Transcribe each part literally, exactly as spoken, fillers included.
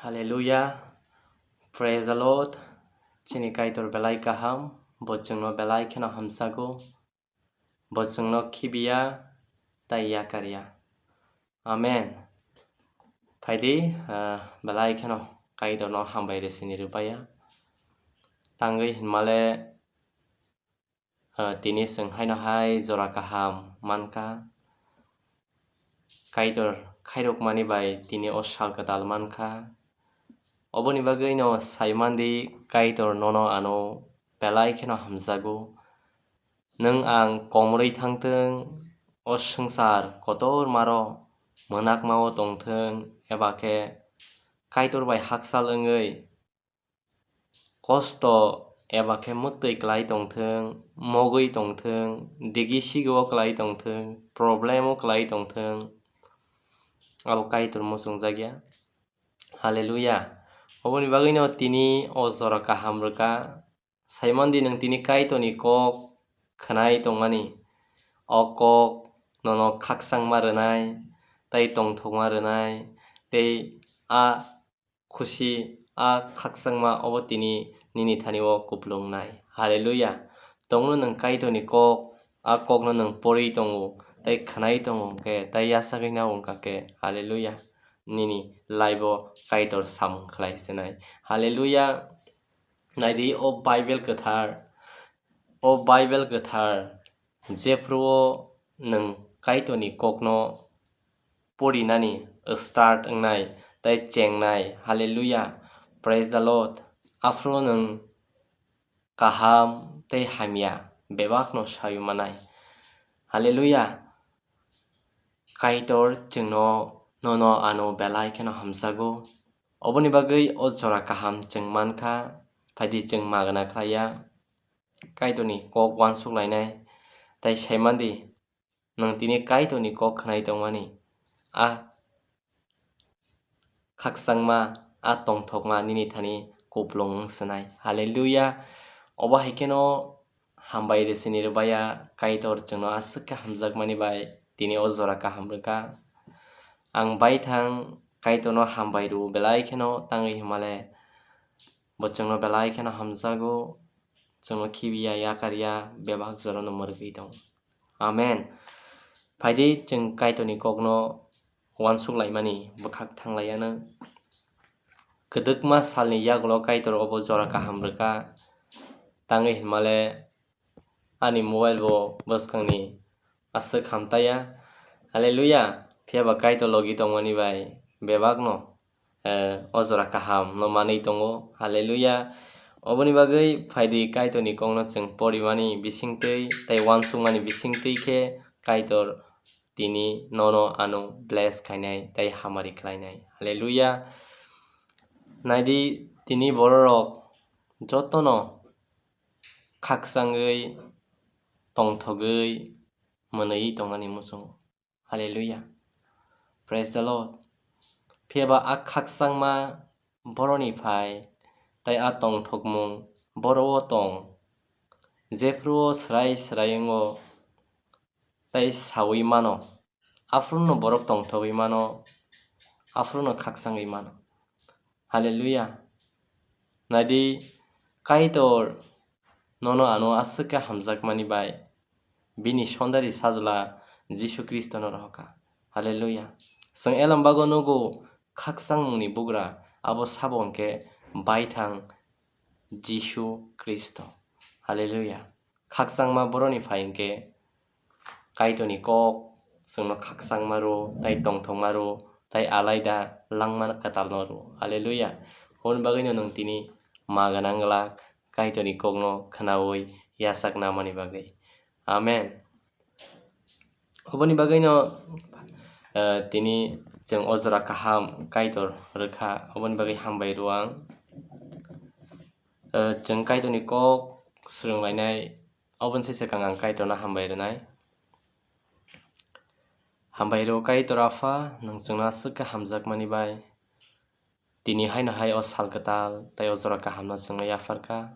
Hallelujah. Praise the Lord. Chini Kaitor belai kaham, bo chwngno belai kheno hamjago, bo chwngno khibiya tai yakarya. Amen. Phaidi, ah, belai kheno Kaitorno hambai rwsini rwbaiya. Tangwi hinmale, ah, tini chwng haino hai jora kaham mankha. Kaitor khairokmani bai tini o sal kwtal mankha. Oboni bagwino saimandi Kaitor nono ano belai kheno hamjago. Nwng ang komorwi thangthwng, o swngchar kotormaro mwnakmao tongthwng, eba khe Kaitor bai hakchal wngwi kosto eba khe mwtwi klai tongthwng, mogwi tongthwng, digi sigio klai tongthwng, problemo klai tongthwng, abo Kaitor muchungjakya. Hallelujah. Oboni bagwino tini o jora kaham rwkha. Saimandi nwng tini Kaitorni kok khwnai tongmani. O kok nono khakchangma rwnai, tei tongthokma rwnai, tei a khusi, a khakchangma obo tini nini thani o kupulung nai. Hallelujah. Tongno nwng Kaitorni kok, a kokno nwng porwi tongo, tei khwnai tongo khe, tei yachagwi nao wngkha khe. Hallelujah. Nini life o Kaitor samung khlai sinai. Hallelujah. Naidi o Bible kwthar, o Bible kwthar jephru o nwng Kaitorni kokno porinani start wngnai tei chengnai. Hallelujah. Praise the Lord. Aphuru nwng kaham tei hamya bebakno sawi manai. Hallelujah. Kaitor chwngno, nono ano belai kheno hamjago. Oboni bagwi o jora kaham chwng mankha, phaidi chwng magwna khlaiya. Kaitorni kok uansuk lainai, tei saimandi, nwng tini Kaitorni kok khwnai tongmani. A khakchangma, a tongthokma nini thani kupulung wng swnai. Hallelujah. Obo hai kheno hambai rwsini rwbaiya Kaitor chwngno aswk khe hamjakmani bai tini o jora kaham rwkha. Ang baithang Kaitorno hambai rw belai kheno tangwi himale bo chwngno belai kheno hamjago, chwngno khibiya yakarya bebak jorano mwrwgwi tongo. Amen. Phaidi chwng Kaitorni kokno uansuk laimani bwkhak thang laiya nw. Kwdwkma salni yagulo Kaitor obo jora kaham rwkha. Tangwi hinmale ani mobile bo bwskangni aswk hamtaya. Hallelujah. Phiya ba Kaitor logi tongmani bai bebakno, eh, o jora kaham no manwi tongo. Hallelujah. Oboni bagwi phaidi Kaitorni kokno chwng porimani bisingtwi tei uansukmani bisingtwi khe Kaitor tini nono ano bless khainai tei hamari khlainai. Hallelujah. Naidi tini bororok jotono khakchangwi tongthogwi mwnwi tongmani muchungo. Hallelujah. Praise the Lord. Phiya ba a khakchangma boroni phai tei a tongthokmung boro-o tong. Jephru-o swrai swrai wngo tei saui mano. Aphuru-no borok tongthogwi mano. Aphuru-no khakchangwi mano. Hallelujah. Naidi Kaitor nono ano aswk khe hamjakmani bai bini sondari sajla Jisu Khristono rohorkha. Hallelujah. Chwng elem bago nugo khakchangmungni bugra, abo sabo hwnkhe baithang Jisu Khristo. Hallelujah. Khakchangma boroni phai hwnkhe Kaitorni kok chwngno khakchangma rwo, tei tongthokma rwo, tei alaida langma kwtalno rwo. Hallelujah. Hwn bagwino nwng tini ma gwnang glak Kaitorni kokno khnaui yachak namani bagwi. Amen. Oboni bagwino, eh, tini chwng o jora kaham Kaitor rwkha, oboni bagwi hambai rwo ang. Eh, chwng Kaitorni kok swrwng lainai, oboni se swkang ang Kaitorno hambai rwnai. Hambai rwo Kaitor Apha, nwng chwngno aswk khe hamjakmani bai. Tini haino hai o sal kwtal tei o jora kahamno chwngno yapharkha.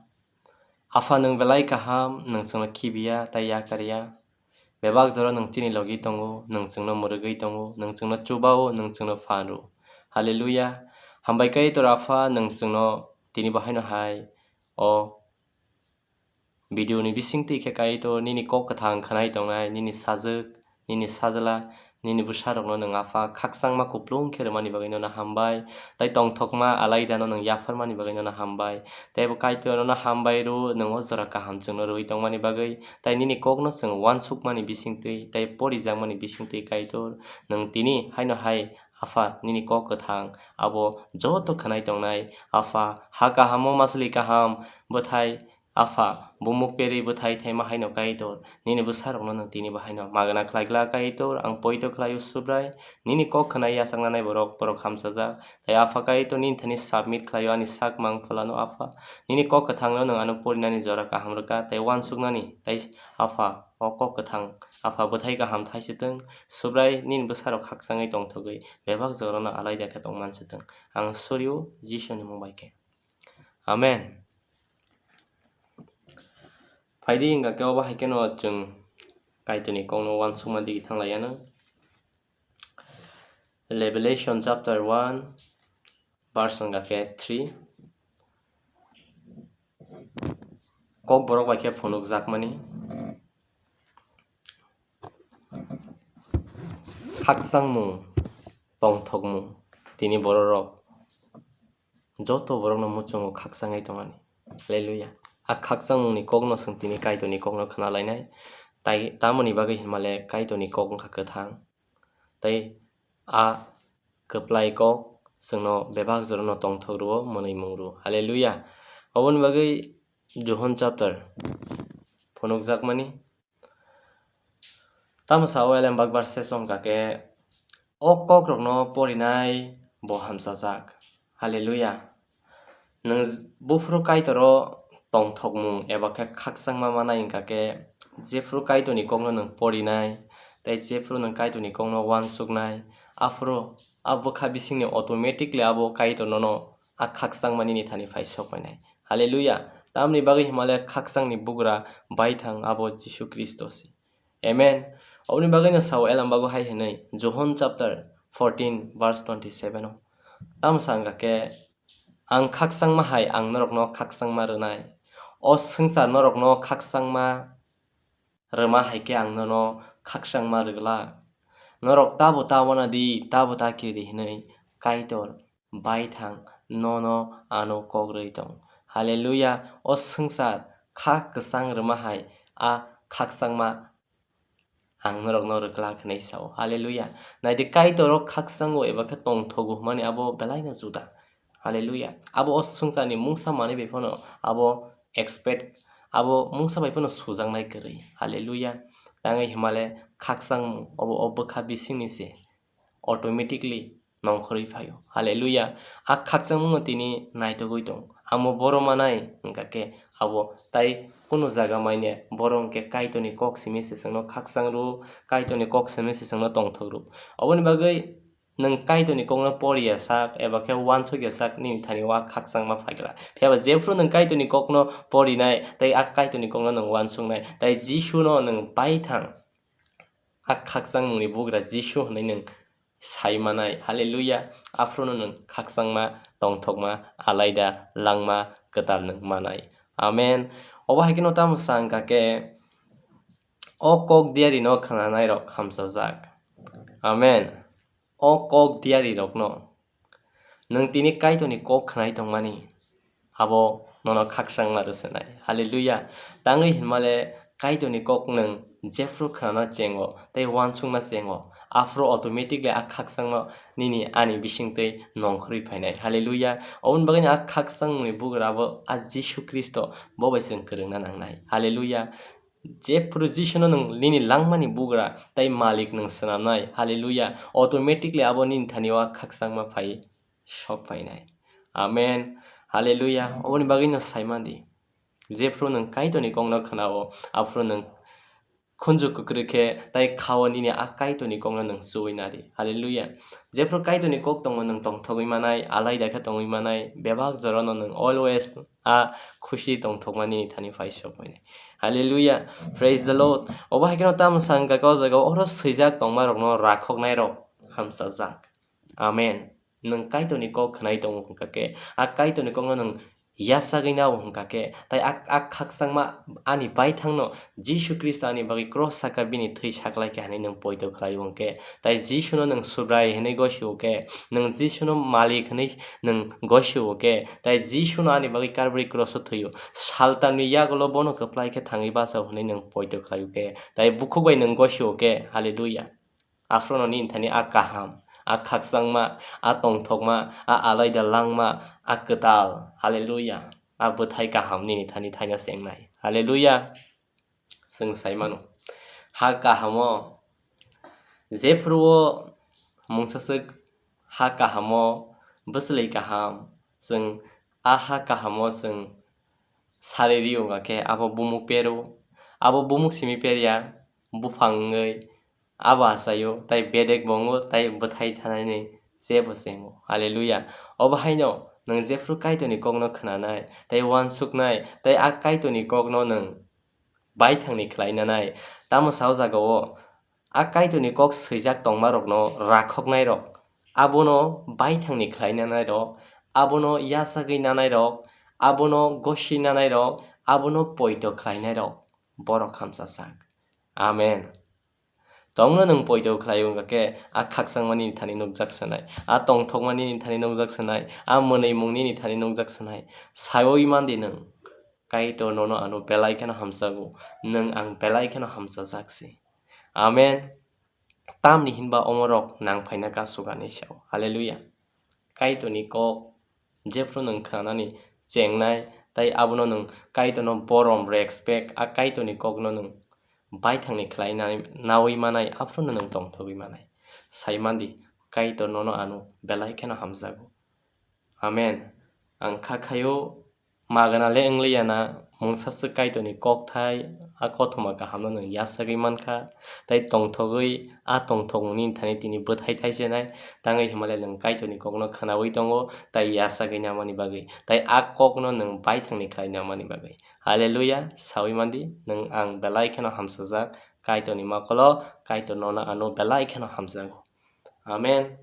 Apha, nwng belai kaham, nwng chwngno khibiya tei yakarya. Bebak jora nwng chini logi tongo, nwng chwngno mwrwgwi tongo, nwng chwngno chubao, nwng chwngno phan rwo. Hallelujah. Hambai Kaitor Apha, nwng chwngno tini bo haino hai o video ni bisingtwi khe Kaitor nini kok kwthang khwnai tongnai, nini sajwk, nini sajla, nini bwsarokno nwng Apha khakchangma kuplung khe rwmani bagwi nono hambai, tei tongthokma alaidano nwng yapharmani bagwi nono hambai. Tei bo Kaitor nono hambai rw, nwng o jora kaham chwngno rwui tongmani bagwi, tei nini kokno chwng uansukmani bisingtwi tei porijakmani bisingtwi Kaitor nwng tini haino hai Apha, nini kok kwthang abo joto khwnai tongnai. Apha, ha kahamo masli kaham bwthai, Apha, bumuk peri bwthai thaima haino Kaitor, nini bwsarokno nwng tini bo haino magna khlai glak Kaitor, ang poito khlaio Subrai, nini kok khwnai yachaknanai borok, borok hamchajak. Tei Apha Kaitor nini thani submit khlaio ani sak mang pholano Apha, nini kok kwthangno nwng ano porinani jora kaham rwkha, tei uansuknani, tei Apha, o kok kwthang, Apha bwthai kaham thaisitwng, Subrai nini bwsarok khakchangwi tongthogwi bebak jorano alaida khe tongmansitwng. Ang surio Jisuni mung bai khe. Amen. Phaidi hwnkha khe obo hai kheno chwng Kaitorni kokno uansukma digi thanglaiyano. Revelation chapter one, verse hwnkha khe three. Kokborok bai khe phunukjakmani khakchangmung, tongthokmung, tini bororok joto borokno muchungo khakchangwi tongmani. Hallelujah. A khakchangmungni kokno chwng tini Kaitorni kokno khna lainai. Tai tamoni bagwi hinmale Kaitorni kok wngkha kwthang. Tei a kwplai kok chwngno bebak jorano tongthok rwo, mwnwi mung rwo. Hallelujah. Oboni bagwi Johon chapter phunukjakmani. Tamo sa o elem bakbar sesong kake o kokrokno porinai bo hamsajak. Hallelujah. Nwng buphuru Kaitoro tongthokmung eba khe khakchangma manai wngkha khe, jephuru Kaitorni kokno nwng porinai, tei jephuru nwng Kaitorni kokno uansuknai, aphuru a bwkha bisingni automatically abo Kaitor nono a khakchangma nini thani phai sokpainai. Hallelujah. Tamni bagwi himale khakchangni bugra baithang abo Jisu Khristo se. Amen. Oboni bagwino sao elam bago hai hinwi Johon chapter fourteen verse twenty-seven o. Tamo sa wngkha khe, ang khakchangma hai ang norokno khakchangma rwnai. O swngchar norokno khakchangma rwma hai khe ang nono khakchangma rwglak. Norok tabo ta wana di, tabo ta khe di hinwi Kaitor baithang nono ano kok rwi tong. Hallelujah. O swngchar kha kwchang rwma hai a khakchangma ang norokno rwglak hinwi sao. Hallelujah. Naidi Kaitor o khakchango eba khe tongthogo hwnmani abo belaino juda. Hallelujah. Abo o swngcharni mungsa manwi bai phano abo expect, abo mungsa bai phano sujaknai kwrwi. Hallelujah. Tangwi himale khakchangmung obo o bwkha bisingni se automatically nongkhorwi phaio. Hallelujah. A khakchangmungo tini naitugwi tong. Amo boro manai wngkha khe abo tai kunu jaga maine boro wngkhe Kaitorni kok simi se chwngno khakchang rw, Kaitorni kok simi se chwngno tongthok rw. Oboni bagwi nwng Kaitorni kokno poriya sak eba khe uansukya sak nini thani o a khakchangma phaikha. Phiya ba jephru nwng Kaitorni kokno porinai tei a Kaitorni kokno nwng uansuknai tei Jisuno nwng baithang a khakchangmungni bugra Jisu hwnwi nwng sai manai. Hallelujah. Aphruno nwng khakchangma, tongthokma, alaida, langma, kwtal nwng manai. Amen. Obo hai kheno tamo sa wngkha khe, o kok diarino khnanairok hamchajak. Amen. O kok diarirokno nwng tini Kaitorni kok khnai tongmani, abo nono khakchangma rwchwnai. Hallelujah. Tangwi hinmale Kaitorni kok nwng jephru khnana chengo tei uansukna chengo, aphuru automatically a khakchangma nini ani bisingtwi nongkhorwi phainai. Hallelujah. Oboni bagwino a khakchangmungni bugra abo a Jisu Khristo, bo bai chwng kwrwngna nangnai. Hallelujah. Jephru Jisuno nwng nini langmani bugra tei malik nwng swnamnai. Hallelujah. Automatically abo nini thani o a khakchangma phai sok phainai. Amen. Hallelujah. Oboni bagwino saimandi. Jephru nwng Kaitorni kokno khnao, aphuru nwng khunju kwkrwi khe tei khao nini a Kaitorni kokno nwng chuwi nadi. Hallelujah. Jephru Kaitorni kok tongo nwng tongthogwi manai, alaida khe tongwi manai, bebak jorano nwng always a khusi tongthokma nini thani phai sokmani. Hallelujah. Praise the Lord. Obo hai kheno tamo sa wngkha khe o jaga oro swijak tongmarokno rakhoknairok hamchajak. Amen. Nwng Kaitorni kok khwnai tongo hwnkha khe, a Kaitorni kokno nwng yachagwi nao hwnkha khe, tai a, a khakchangma ani baithangno Jisu Khristo ani bagwi cross saka bini thwi saklai khe hinwi nwng poito khlaio hwnkhe, tai Jisuno nwng Subrai hinwi gosio khe, nwng Jisuno Malik hinwi nwng gosio khe, tai Jisuno ani bagwi Calvary cross-o thwio, Saltanni yagulo bono kwplai khe thangwi bachao hinwi nwng poito khlaio khe, tai bukhuk bai nwng gosio khe, Hallelujah. Aphuru nini thani a kaham, a khakchangma, a tongthokma, a alaida langma, a kwtal, Hallelujah. A bwthai kaham nini thani thaino chengnai, Hallelujah. Chwng sai mano, ha kahamo, jephuru o mungsaswk ha kahamo, bwchwlwi kaham, chwng a ha kahamo chwng sari rio hwnkha khe abo bumuk pero, abo bumuk simi perya, buphang wngwi abo achaio, tai bedek bo wngo, tai bwthai thanani jebo se wngo. Hallelujah. Obo haino nwng jephuru Kaitorni kokno khwnanai, tai uansuknai, tai a Kaitorni kokno nwng baithangni khlai nanai. Tamo sa o jagao a Kaitorni kok swijak tongmarokno rakhoknairok, abono baithangni khlai nanairok, abono yachagwi nanairok, abono gosi nanairok, abono poito khlainairok, borok hamchajak. Amen. Tongno nwng poito khlai wngkha khe, a khakchangmani thani nukjak sanai, a tongthokmani thani nukjak sanai, a mwnwi mungni thani nukjak sanai, sawi mandi nwng. Kaitor nono ano belai kheno hamjago, nwng ang belai kheno hamchajak se. Amen. Tamni hinba omorok nang phaina kasugani sao. Hallelujah. Kaitorni kok jephru nwng khnanani chengnai, tai abono nwng Kaitorno borom, respect, a Kaitorni kokno nwng baithangni khlai nai-, nawi manai, aphuru nwng tongthogwi manai. Sai mandi, Kaitor nono ano belai kheno hamjago. Amen. Ang kha khaio, magana le wngliya na, mungsaswk Kaitorni kokthai, a kothoma kahamno nwng yachagwi mankha, tai tongthogwi, a tongthokmungni thani tini bwthai thaisenai, tangwi himale nwng Kaitorni kokno khwnawi tongo, tai yachagwi namani bagwi, tai a kokno nwng baithangni khlai namani bagwi. Hallelujah, sawi mandi, nwng ang belai kheno hamsajak, Kaitorni mokolo, Kaitor nono ano belai kheno hamjago. Amen.